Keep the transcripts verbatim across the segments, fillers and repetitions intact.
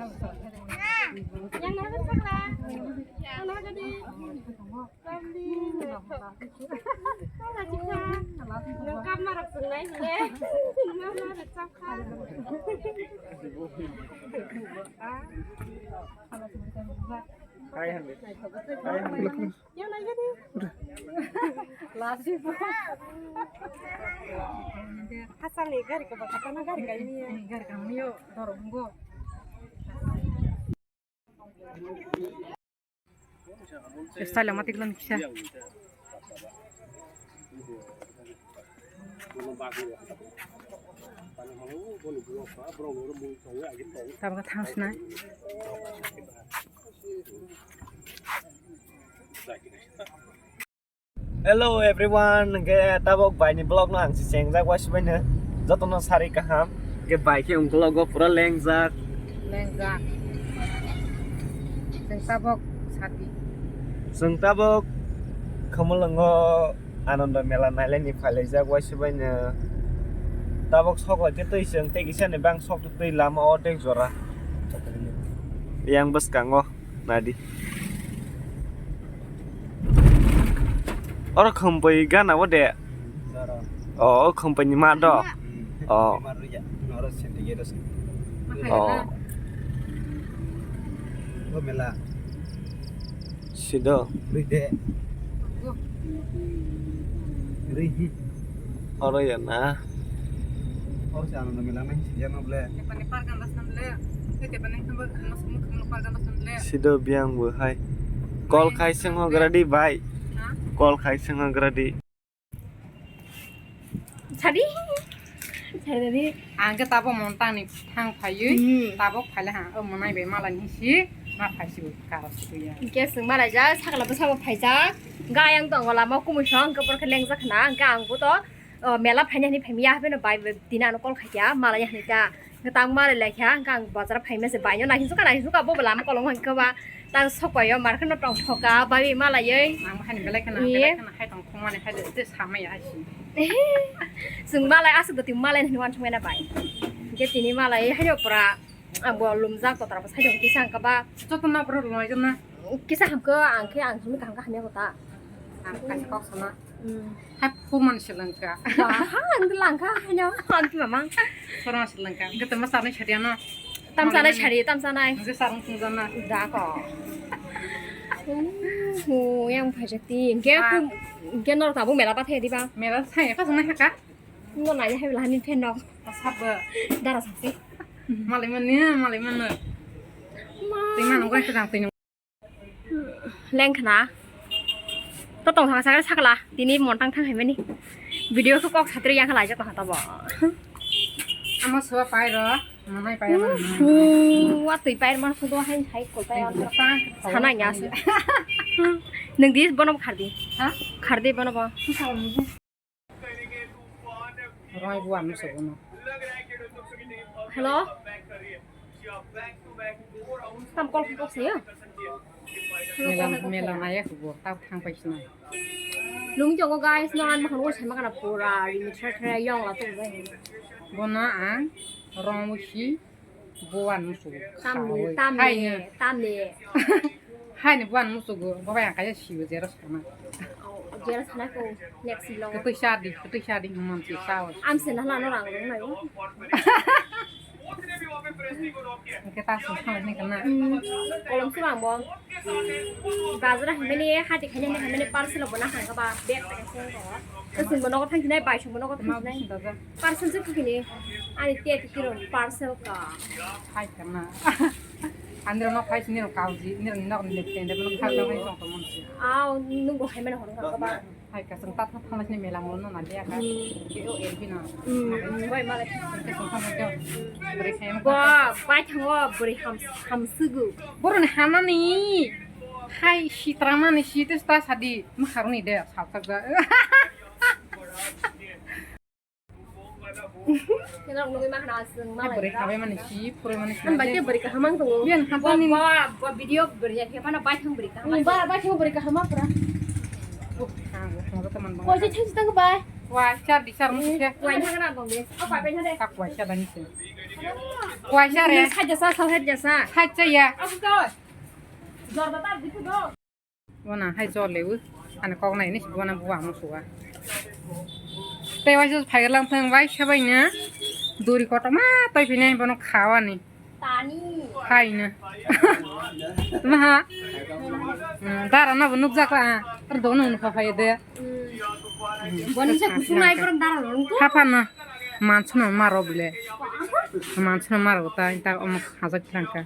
Yang mana sakla? Yang mana tadi? Kambing. Sakla cikha. Nang kamma rok sungnai hile. Mama rok chapkha. Hai hande. Hai hande. Yang lagi nih. Lasi po. Hasal ni gari ko bakatana gari kaini. Gari kami yo dorong go. Style mati kelon kisa. Tabok thang sinai. Hello everyone, hingke tabok bai ni vlog no ang si chengjak waisa bai no joto no sari kaham, hingke bai khe ungkologo pura lengjak. Lengjak. Chwng tabok sati. Chwng tabok Khumulwngo Ananda Mela nailai ni phailaijak waisa bai no. Tabok sok lai khe twi chwng tei kisa ni bang sok twi lama o tei jora. Yang bwskango. Nadi. Oro khampui gana o de. Doro. O, o khampui ni ma do. Hmm. O. Ma ruya. Noro sente ye do se. O. O mela. Sido. Rui de. Rui hi. Oro ya na. Oro se ano mela nang si ya no ble. Tepani park anda san le. Tepani khambo khambo khambo park anda san le. Sido biang bo hai. Call khai sing ho gradi bai. Ha? Call khai sing ho gradi. Sadi. Sadi. Ang ke tabo montang ni thang phayui. Hmm. Tabo phaile ha. O monai be mala ni si. Ma phai si bo karo si ya. Ke sing mala ja sakla bo sabo phai ja. Ga yang tong wala ma kumu song ke por ke leng ja khna. Ga ang bo to. O, mela phaina hwnwi phaimya, hapheno bai, bai, tini ano call khaikha, malai hwnwi ta, tang malai laikha, hwnkha ang bazar phaima se baino naisikha, naisikha, bo bwlam kolom hwnkha ba, tang sokbaio, mar kheno tong thoka, bai, bai, malaioi. Ang bo haino belai kheno, iye, belai kheno hai tong thwngmani hai de, de samaya hai si. Chwng malai aswk doti malai hwnwi uansukmana bai. Hwnkhe tini malai haino pura, ang bo lumjak, kotor bo sai tong kisa hwnkha ba. Joto ma borok lomai jana. Kisa hamkha, ang khe ang hwnwi kaham khe hamya kota. Ang kaisa kok sana. Hmm. Hai phumani selengka. Ba, ha, ang langka, hanya, ang mamang. Phumani selengka. Gete ma sarni chadiano. Tam sanai chadi, tam sanai. Nge sarung tungjana. Da ko. Uh, yang phajak ti. Ge, ah, ku, ge nor tabuk mela pathai di ba. Mela sai, pas nai haka. Ngo nai hai bela ni phen nok. Pas hab. Dara sakti. Malai mani, malai mani. Ma. Tingma nungkha sedang tini. Lengkhna. To tong thang sakla sakla. Tini montang thang hai mani. Video khe kok satri yang khala jak kha tabo. Amo soba pai ro, manai pai ro. Hu, wa twi pai man sudo hai hai kol pai ro. Sana nya su. Nang dis bono khardi. Ha? Khardi bono bo. Roi buan musugo no. Hello? Tam call kok sayo? Mela, mela naya kubo, tau thang pai sina. Lung jongo guys, no an makan wo sama kana pura, rini thra thra yong la tu bai. Bono ang rong usi. Buan musugo. Tamni, tamni, tamni. Hai ni buan musugo. Bo bai ang kaisa sibo jero sana. Oh, jero sana ko next vlog. Ketui sadi, ketui sadi hum man si sao. Am se nahla no rang rong nayo. Hingke ta sung thang ni kana. Hmm, kolom se bang bo. Bazar himani hati khaina himani parcel bo na hang ba bag ta kaisa ko. Kasing bo nogo thang sinai, bai sung bo nogo thang sinai. Parcel se kini. Ani te te kiro parcel ka. Hai kana. Andro no phai sini ro kauji, ni ro nok ni tende no khak dong ni tong tong si. Aw, nung bo hai mane horo ka ba. Hai ka sung tat thang thang ni mela mo no na dia ka. Hmm. Ki o el bi na. Hmm, hmm, bai mala. Ka sung thang thang. Beri khai mo. Ba, bai thang o beri ham, ham sugu. Boro ni hana ni. Hai sitra mani site sta sadi. Ma haruni de sa sa. Kenok nungwi ma khna aswng malai. Bwrwi khabai mani si, phurwi mani si. Ang bai khe bwrwi kaham ang tongo. Biyan hampani. Ba, ba, ba, video bwrwi ya khe phano bai thang bwrwi kaham. Ba, bai thang bwrwi kaham ang pura. Oh, ang thang joto man bang. Koi se thang tang bai. Waisa di sar musi. Waisa kana dong de. Apa apa de? Tak waisa bani se. Waisa re. Saja sa, saja sa. Saja ya. Aku kau. Jor batar di tu dong. Wana hai jor lewu. Ani kok nai ni wana buwa musuwa. Tei waisa phaigalang thang waisa bai na. Duri kotor ma tai phine bono khawani. Tani. Haino. Maha. Hmm, dara na bo nukjak la. Ar dono no phaphai de. Boni se kusung nai borom dara lo nung. Phapha no. Mansuno maro bile. Mansuno maro ta ta omo khajak thangka.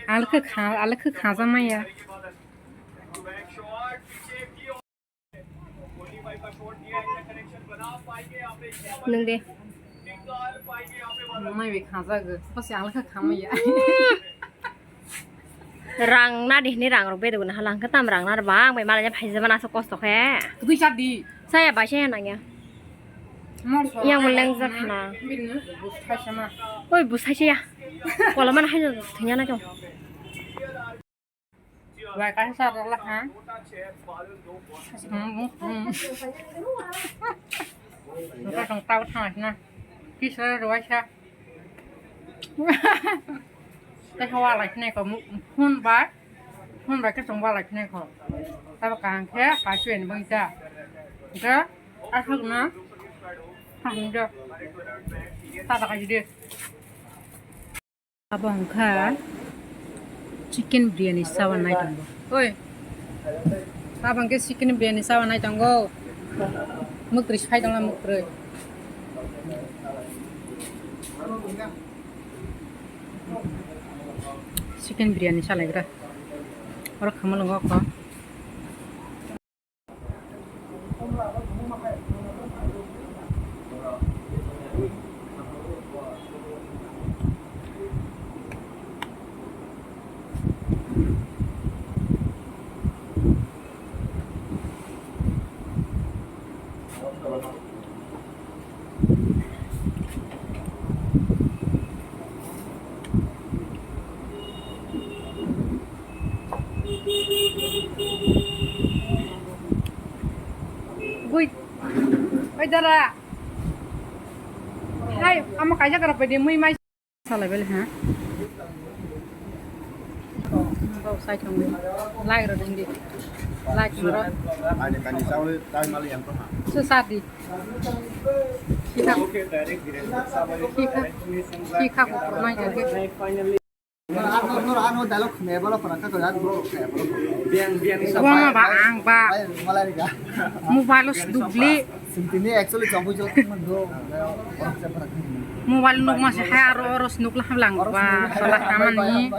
Alkhe kha, alkhe khaja maya. Nung de. Mai bai khajago. Kosi ang kha khamaya. Rang na de ni rang rok bedo na halang khe tam rang na bang bai malanya phaisa mana so kosto khe. Tugui chadi. Saya bai saya nangya. Yang muleng jak na. Bini bus thaisa ma. Oi bus thaisa ya. Kola mana hai thanya na jong. Bai kaisa rwla ha. Hmm, hmm. Nokha tong tau thang na. Kisa rwai sa. Tei hawa lai khnai ko phone bai. Phone bai khe chong ba lai khnai ko. Tabo kaham khe kaisuen bang ja. Ga asuk na. Hamdo. Tata kaji de. Abo wngkha chicken biryani chawan nai tongo. Oi. Abo wngkhe chicken biryani chawan nai tongo. Mwkrwi sai tongla mwkrwi. Chicken biryani salaigra. Oro khamulwngo kho. Gui. Oi dara. Hai, amo kaisa kara pedi mui mai. Salai bele ha. Bau sai thangwi. Like ro ding di. Like ro. Ani kani sawi tai mali yang to ha. Su sadi. Sikha. Sikha. Sikha ko pernah jadi. Ano, ano, ano, dialogue khmebalo khna ka, ka, ano, khmebalo khna. Biang, biang, Wama ba ang ba. Ay, malai ga. Mobile os dubli. Sintini actually jombo jo mando. Mobile nuk ma se hai aro oros nuk la hamlang ba. Salah kamani.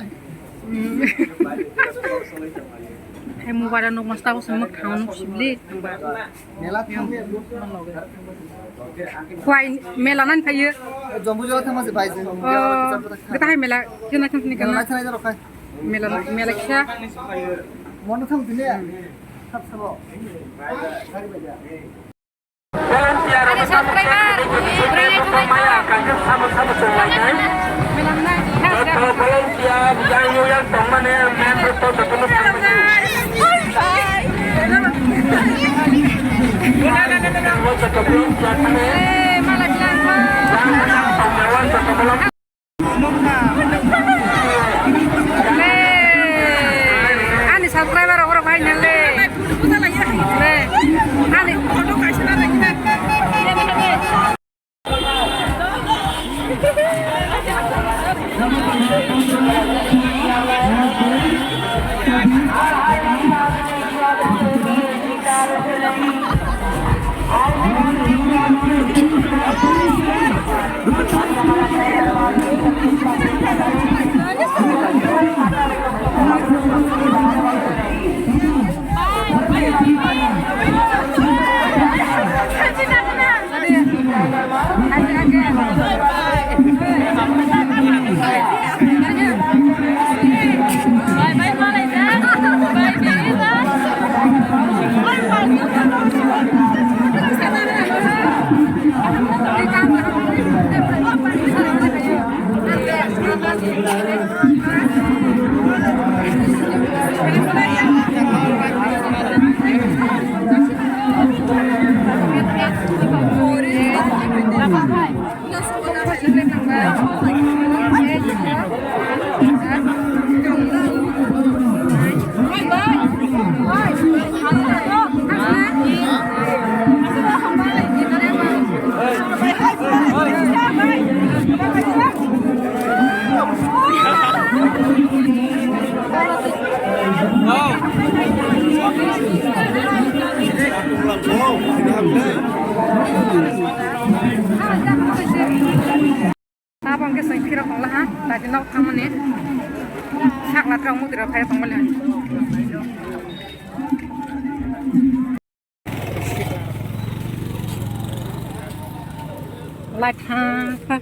Hai mobile nuk ma sta os nuk thang nuk sibli ba. Mela thangwi. Kwai mela nan phaiyo. Jombu jo thangma se bai se. Oh, kita hai mela kena thang ni kana. Mela thang jaro khai. Mela, mela kisa. Mono thang dine. Thap sabo. Ani subscriber, bwrwi nai thumai kha. Mela nai. Yang yang tongmani main road to jotono thangmani. Ani subscriber rok bai nang le. Ani. Tabok hwnkhe chwng phirok tonglaha, daiti nok thangmani. Sakla tabok mukti rok phai tongmani. Light ha, ha.